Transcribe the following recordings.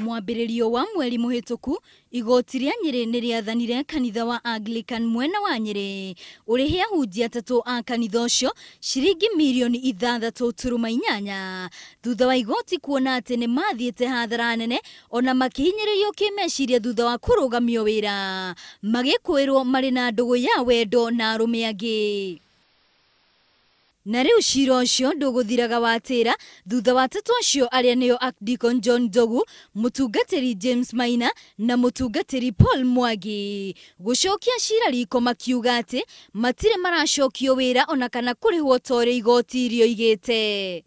Mwambĩrĩrio wa mweri mũhĩtũku, igoti rĩa Nyĩrĩ nĩ rĩathanire kanitha wa Anglican mwena wa Nyĩrĩ ũrĩhe ahunjia atatũ a kanitha ũcio ciringi mirioni 6.8 thutha wa igoti kuona atĩ nĩ mathiĩte hathara nene ona makĩhinyĩrĩrio kĩmeciria thutha wa kũrũgamio wĩra magĩkwĩrwo marĩ na ndũgũ ya wendo na arũme angĩ. Na rĩu cira ũcio ndũgũthiraga watĩra thutha wa atatũ acio arĩa nĩo Archdeacon John Njogu, mũtungatĩri James Maina na mũtungatĩri Paul Mwangi gũcokia cira riko makiuga atĩ matirĩ maracokio wĩra ona kana kũrĩhwo ta ũrĩa igoti rĩoigĩte.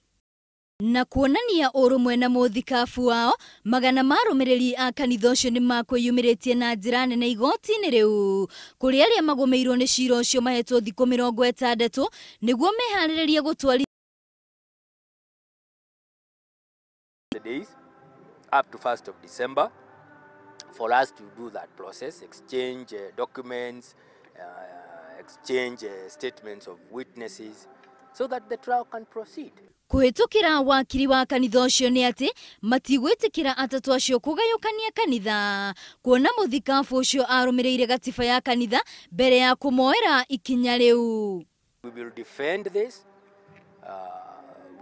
Na kuonania ũrũmwe na mũthikabu wao, magana ma arũmĩrĩri a kanitha ũcio nĩ makwĩyumĩrĩtie na njĩra nene igoti-inĩ rĩu kũrĩa arĩa magũmĩirwo nĩ cira ũcio mahetwo thikũ 60 nĩguo meharĩrĩrie gũtwarithia the days up to 1st of December for us to do that process, exchange documents, exchange statements of witnesses so that the trial can proceed. Kũhĩtũkĩra wakiri wa kanitha ũcio nĩ atĩ matigwĩtĩkĩra atatũ acio kũgayũkania kanitha kuona mũthikabu ũcio arũmĩrĩire gatiba ya kanitha mbere ya kũmoera ikinya rĩu. We will defend this.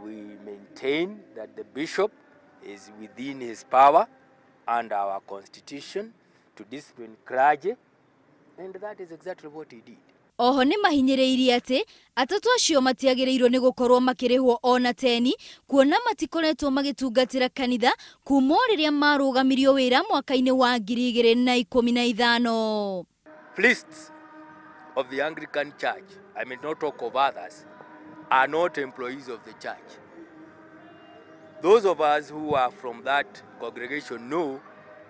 We maintain that the bishop is within his power and our constitution to discipline clergy, and that is exactly what he did. Oho nĩ mahinyĩrĩirie atĩ atatũ acio matiagĩrĩirwo nĩ gũkorwo makĩrĩhwo ona teni kuona matikoretwo magĩtungatĩra kanitha kuma o rĩrĩa marũgamirio wĩra mwaka-inĩ wa 2015. Priests of the Anglican Church, I may not talk of others, are not employees of the church. Those of us who are from that congregation know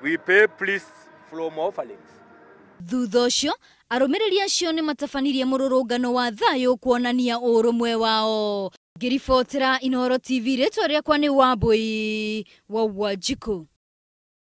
we pay priests from offerings. Thutha ũcio arũmĩrĩri acio nĩ matabanirie mũrũrũngano wa thayũ kuonania ũrũmwe wao. Ngĩribotera Inooro TV, rĩtwa rĩakwa nĩ Wambui wa Wanjikũ.